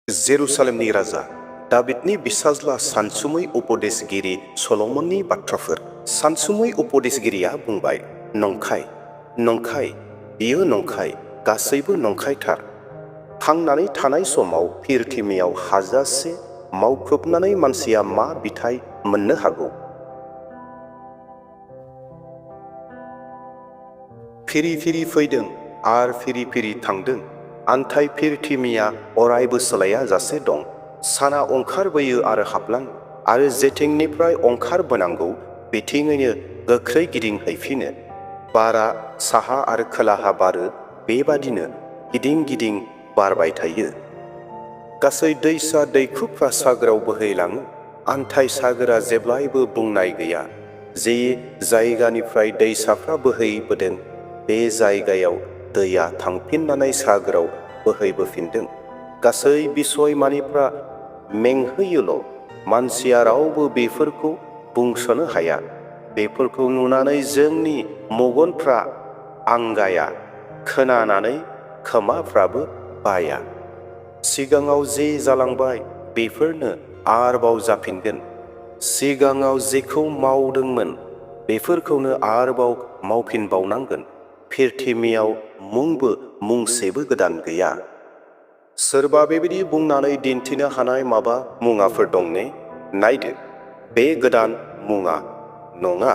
जेरुसालेमनि राजा दाबिदनि बिसाज्ला सानसुमै उपदेशगिरि सल'मननि बाथ्राफोर। सानसुमै उपदेशगिरिया बुंबाय, नंखाय, नंखाय, बियो नंखाय, गासैबो नंखायथार। थांनानै थानाय समाव फिरथिमियाव हाजासे मावख्रुबनानै मानसिया मा बिथाइ मोननो हागौ? फिरि फिरि फैदों आर फिरि फिरि थांदों, आन्थाय फिरथिमिया अरायबो सोलाया जासे दं। साना ओंखारबोयो आरो हाबलाङो, आरो जेथिंनिफ्राय ओंखारबोनांगौ बिथिङैनो गोख्रै गिदिंहैफिनो। बारा साहा आरो खोलाहा बारो, बेबादिनो गिदिं गिदिं बारबाय थायो। गासै दैसा दैखुफ्रा सागोराव बोहैलाङो, आन्थाय सागोरा जेब्लायबो बुंनाय गैया। जे जायगानिफ्राय दैसाफ्रा बोहैबोदों, बे जायगायाव दैया थांफिननानै सागोराव बोहैबोफिनदों। गासै बिसयमानिफ्रा मेंहोयोल', मानसिया रावबो बेफोरखौ बुंस'नो हाया। बेफोरखौ नुनानै जोंनि मेगनफ्रा आंगाया, खोनानानै खोमाफ्राबो बाया। सिगाङाव जे जालांबाय बेफोरनो आरोबाव जाफिनगोन। सिगाङाव जेखौ मावदोंमोन बेफोरखौनो आरोबाव मावफिनबावनांगोन। फिरथिमियाव मुंबो मुंसेबो गोदान गैया। सोरबा बेबायदि बुंनानै दिन्थिनो हानाय माबा मुवाफोर दं ने? नायदो, बे गोदान मुवा नङा,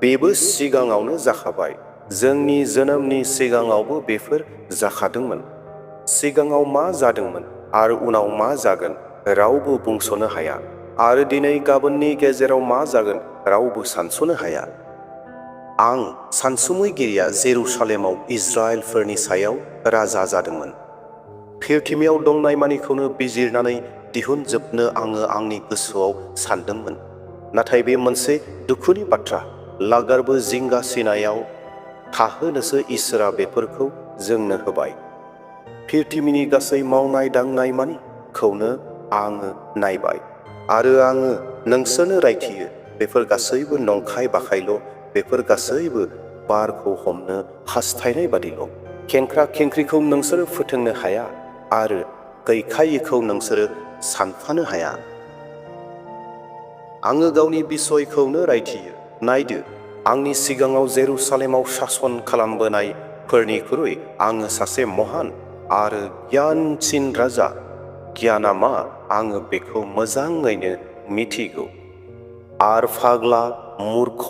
बेबो सिगाङावनो जाखाबाय। जोंनि जोनोमनि सिगाङावबो बेफोर जाखादोंमोन। सिगाङाव मा जादोंमोन आरो उनाव मा जागोन रावबो बुंस'नो हाया, आरो दिनै गाबोननि गेजेराव मा जागोन रावबो सानस'नो हाया। आं सानसुमैगिरिया जेरुसालेमाव इजराइलफोरनि सायाव राजा जादोंमोन। फिरथिमियाव दंनायमानिखौनो बिजिरनानै दिहुनजोबनो आङो आंनि गोसोआव सानदोंमोन। नाथाय बे मोनसे दुखुनि बाथ्रा, लागारबो जिंगासिनायाव थाहोनोसो इसोरा बेफोरखौ जोंनो होबाय। फिरथिमिनि गासै मावनाय दांनायमानिखौनो आङो नायबाय, आरो आङो नोंसोरनो रायथियो, बेफोर गासैबो नंखाय बाखायल', बेफोर गासैबो बारखौ हमनो हास्थायनाय बादिल'। खेंख्रा खेंख्रिखौ नोंसोरो फोथोंनो हाया, आरो गैखायैखौ नोंसोरो सानफानो हाया। आङो गावनि बिसयखौनो रायथियो। नायदो, आंनि सिगाङाव जेरुसालेमाव सासन खालामबोनायफोरनिख्रुइ आङो सासे महान आरो गियानसिन राजा। गियाना मा, आङो बेखौ मोजाङैनो मिथिगौ। आर फाग्ला, मूर्ख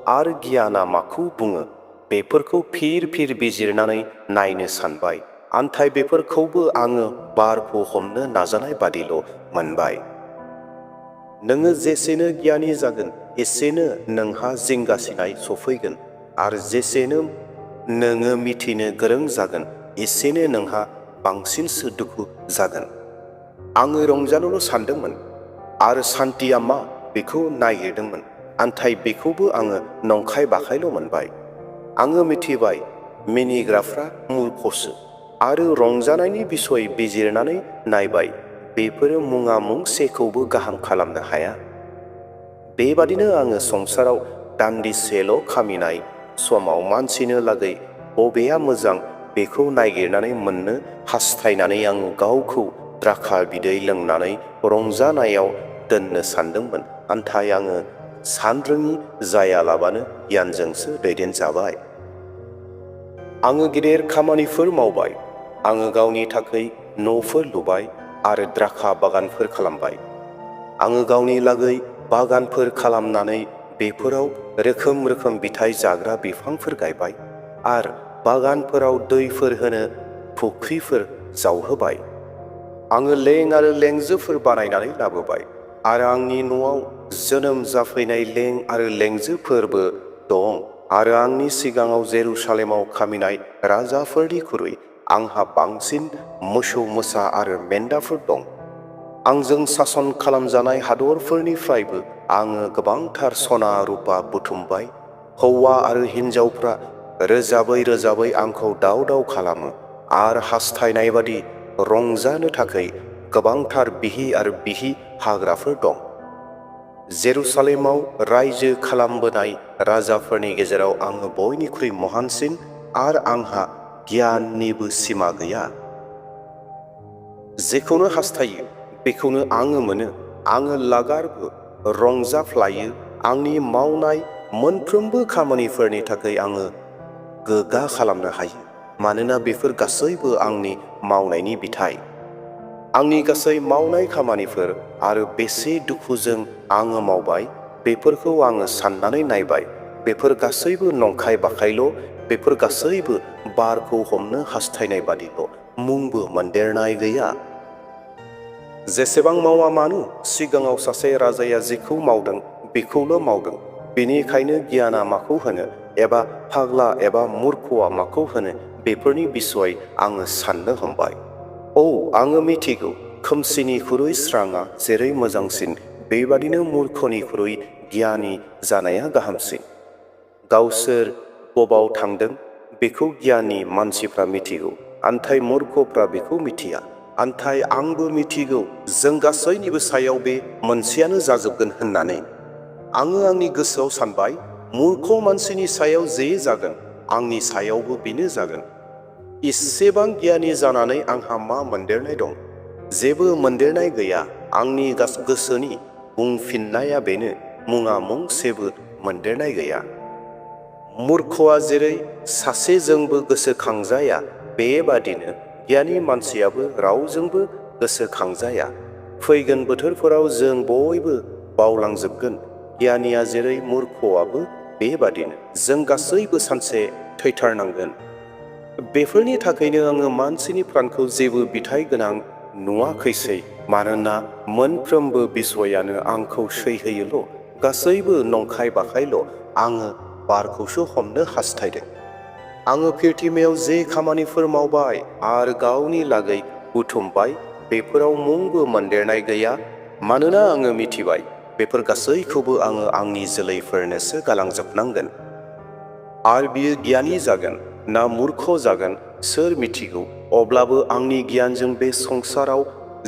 आरो गियाना माखौ बुङो, बेफोरखौ फिर फिर बिजिरनानै नायनो सानबाय, आन्थाय बेफोरखौबो आङो बारखौ हमनो नाजानाय बादिल' मोनबाय। नोङो जेसेनो गियानि जागोन एसेनो नोंहा जिंगासिनाय सफैगोन, आरो जेसेनो नोङो मिथिनो गोरों जागोन एसेनो नोंहा बांसिनसो दुखु जागोन। आङो रंजानोल' सानदोंमोन, आरो सान्थिया मा बेखौ नागिरदोंमोन, आन्थाय बेखौबो आङो नंखाय बाखायल' मोनबाय। आङो मिथिबाय मिनिग्राफ्रा मूर्खसो, आरो रंजानायनि बिसय बिजिरनानै नायबाय, बेफोरो मुङा मुंसेखौबो गाहाम खालामनो हाया। बेबादिनो आङो संसाराव दान्दिसेल' खामिनाय समाव मानसिनो लागै बबेया मोजां बेखौ नागिरनानै मोननो हास्थायनानै आङो गावखौ द्राखा बिदै लोंनानै रंजानायाव दोननो सानदोंमोन, आन्थाय आङो सानरोङि जायालाबानो गियानजोंसो दैदेनजाबाय। आङो गेदेर खामानिफोर मावबाय। आङो गावनि थाखाय न'फोर लुबाय आरो द्राखा बागानफोर खालामबाय। आङो गावनि लागै बागानफोर खालामनानै बेफोराव रोखोम रोखोम बिथाइ जाग्रा बिफांफोर गायबाय, आरो बागानफोराव दैफोर होनो फुख्रिफोर जावहोबाय। आङो लें आरो लेंजोफोर बानायनानै लाबोबाय, आरो आंनि न'आव जोनोम जाफैनाय लें आरो लेंजोफोरबो दं, आरो आंनि सिगाङाव जेरुसालेमाव खामिनाय राजाफोरनिख्रुइ आंहा बांसिन मोसौ मोसा आरो मेन्दाफोर दं। आंजों सासन खालामजानाय हादरफोरनिफ्रायबो आङो गोबांथार सना रुपा बुथुमबाय। हौवा आरो हिन्जावफ्रा रोजाबै रोजाबै आंखौ दाव दाव खालामो, आरो हास्थायनाय बादि रंजानो थाखाय गोबांथार बिहि आरो बिहि हाग्राफोर दं। जेरुसालेमाव रायजो खालामबोनाय राजाफोरनि गेजेराव आङो बयनिख्रुइ महानसिन, आरो आंहा गियाननिबो सिमा गैया। जेखौनो हास्थायो बेखौनो आङो मोनो। आङो लागारबो रंजाफ्लायो। आंनि मावनाय मोनफ्रोमबो खामानिफोरनि थाखाय आङो गोग्गा खालामनो हायो, मानोना बेफोर गासैबो आंनि मावनायनि बिथाइ। आंनि गासै मावनाय खामानिफोर आरो बेसे दुखुजों आङो मावबाय बेफोरखौ आङो साननानै नायबाय। बेफोर गासैबो नंखाय बाखायल'। बेफोर गासैबो बारखौ हमनो हास्थायनाय बादिल', मुंबो मोनदेरनाय गैया। जेसेबां मावा मानो सिगाङाव सासे राजाया जेखौ मावदों बेखौल' मावदों। बेनिखायनो गियाना माखौ होनो एबा फाग्ला एबा मूर्खआ माखौ होनो बेफोरनि बिसय आङो साननो हमबाय। आङो मिथिगौ खोमसिनिख्रुइ स्रांआ जेरै मोजांसिन, बेबादिनो मूर्खनिख्रुइ गियानि जानाया गाहामसिन। गावसोर बबाव थांदों बेखौ गियानि मानसिफ्रा मिथिगौ, आन्थाय मूर्खफ्रा बेखौ मिथिया। आन्थाय आंबो मिथिगौ जों गासैनिबो सायाव बे मोनसेयानो जाजोबगोन होननानै। आङो आंनि गोसोआव सानबाय, मूर्ख मानसिनि सायाव जे जागोन आंनि सायावबो बेनो जागोन। इसेबां गियानि जानानै आंहा मा मोनदेरनाय दं? जेबो मोनदेरनाय गैया। आंनि गोसोनि बुंफिननाया बेनो, मुङा मुंसेबो मोनदेरनाय गैया। मूर्खआ जेरै सासेजोंबो गोसोखांजाया, बेबादिनो गियानि मानसियाबो रावजोंबो गोसोखांजाया। फैगोन बोथोरफोराव जों बयबो बावलांजोबगोन। गियानिया जेरै मूर्खआबो बेबादिनो। जों गासैबो सानसे थैथारनांगोन। बेफोरनि थाखायनो आङो मानसिनि प्राणखौ जेबो बिथाइ गोनां नुवाखैसै, मानोना मोनफ्रोमबो बिसयानो आंखौ सैहोयोल'। गासैबो नंखाय बाखायल'। आङो बारखौसो हमनो हास्थायदों। आङो फिरथिमायाव जे खामानिफोर मावबाय आरो गावनि लागै बुथुमबाय बेफोराव मुंबो मोनदेरनाय गैया, मानोना आङो मिथिबाय बेफोर गासैखौबो आङो आंनि जोलैफोरनोसो गालांजोबनांगोन। आरो बियो गियानि जागोन ना मूर्ख जागोन सोर मिथिगौ? अब्लाबो आंनि गियानजों बे संसाराव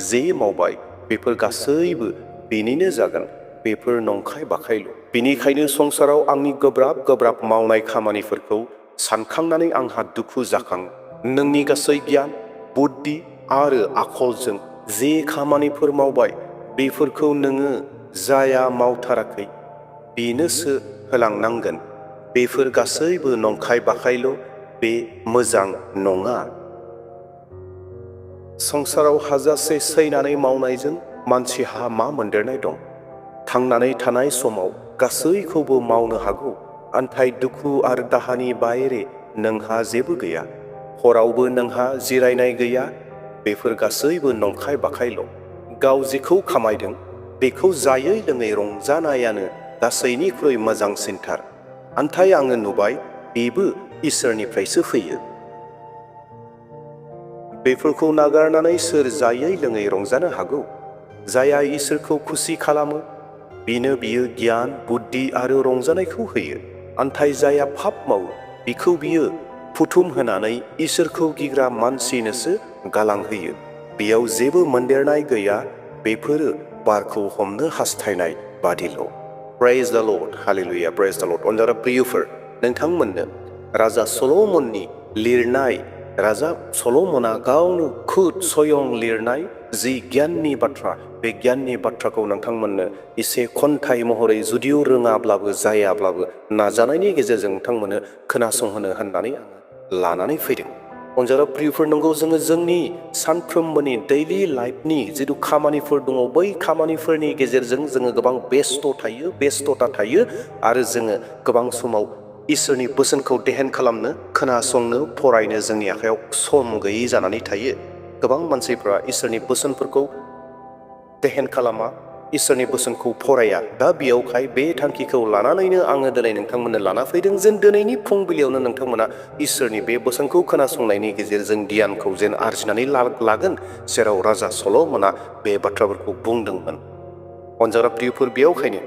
जे मावबाय बेफोर गासैबो बेनिनो जागोन। बेफोर नंखाय बाखायल'। बेनिखायनो संसाराव आंनि गोब्राब गोब्राब मावनाय खामानिफोरखौ सानखांनानै आंहा दुखु जाखाङो। नोंनि गासै गियान, बुद्धि आरो आखलजों जे खामानिफोर मावबाय बेफोरखौ नोङो जाया मावथाराखै बेनोसो होलांनांगोन। बेफोर गासैबो नंखाय बाखायल'। बे मोजां नङा। संसाराव हाजासे सैनानै मावनायजों मानसिहा मा मोनदेरनाय दं? थांनानै थानाय समाव गासैखौबो मावनो हागौ, आन्थाय दुखु आरो दाहानि बाहेरे नोंहा जेबो गैया। हरावबो नोंहा जिरायनाय गैया। बेफोर गासैबो नंखाय बाखायल'। गाव जेखौ खामायदों बेखौ जायै लोङै रंजानायानो गासैनिख्रुइ मोजांसिनथार। आन्थाय आङो नुबाय बेबो इसोरनिफ्रायसो फैयो। बेफोरखौ नागारनानै सोर जायै लोङै रंजानो हागौ? जायहा इसोरखौ खुसि खालामो बियो गियान, बुद्धि आरो रंजानायखौ होयो। आन्थाय जायहा पाप मावो बिखौ बियो फुथुम होनानै इसोरखौ गिग्रा मानसिनोसो गालांहोयो। बेयाव जेबो मोनदेरनाय गैया। बेफोरो बारखौ हमनो हास्थायनाय बादिल'। प्रेज द लर्ड, हालेलुया, प्रेज द लर्ड। अनजारा प्रियफोर, नोंथांमोननो राजा सल'मननि लिरनाय, राजा सल'मना गावनो खुद स्वयं लिरनाय जि गियाननि बाथ्रा, बे गियाननि बाथ्राखौ नोंथांमोननो एसे खन्थाइ महरै जुदिও रोङाब्लाबो जायाब्लाबो नाजानायनि गेजेरजों नोंथांमोननो खोनासंहोनो होननानै आङो लानानै फैदों। अनजारा प्रियफोर, नंगौ जोङो जोंनि सानफ्रोमबोनि दैलि लाइफनि जिथु खामानिफोर दङ, बै खामानिफोरनि गेजेरजों जोङो गोबां बेस्थ'ता थायो आरो जोङो गोबां समाव इसोरनि बोसोनखौ देहेन खालामनो, खोनासंनो, फरायनो जोंनि आखायाव सम गैयै जानानै थायो। गोबां मानसिफ्रा इसोरनि बोसोनफोरखौ देहेन खालामा, इसोरनि बोसोनखौ फराया। दा बेयावहाय बे थांखिखौ लानानैनो आङो दिनै नोंथांमोननो लाना फैदों जेन दिनैनि फुंबिलियावनो नोंथांमोना इसोरनि बे बोसोनखौ खोनासंनायनि गेजेरजों गियानखौ जेन आरजिनानै लागोन, जेराव राजा सल'मना बे बाथ्राफोरखौ बुंदोंमोन। अनजारा प्रियफोर, बेयावखायनो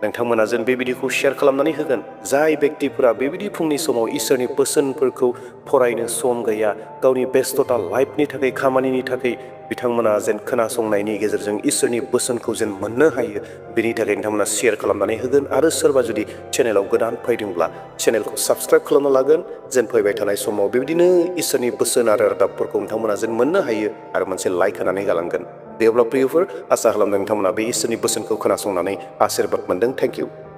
नोंथांमोना जेन बेबायदिखौ शेयार खालामनानै होगोन। जाय व्यक्तिफोरा बेबायदि फुंनि समाव इसोरनि बोसोनफोरखौ फरायनो सम गैया, गावनि बेस्थ'ता लाइफनि थाखाय, खामानिनि थाखाय बिथांमोना जेन खोनासंनायनि गेजेरजों इसोरनि बोसोनखौ जेन मोननो हायो बेनि थाखाय नोंथांमोना शेयार खालामनानै होगोन आरो सोरबा जुदि चेनेलाव गोदान फैदोंब्ला चेनेलखौ साबस्क्राइब खालामना लागोन जेन फैबाय थानाय समाव बेबायदिनो इसोरनि बोसोन आरो रादाबफोरखौ नोंथांमोना जेन मोननो हायो आरो मोनसे लाइक होनानै गालांगोन। दे अब्ला प्रियफोर आसा खालामदों नोंथांमोना बे इसोरनि बोसोनखौ खोनासंनानै आशीर्बाद मोनदों। Thank you.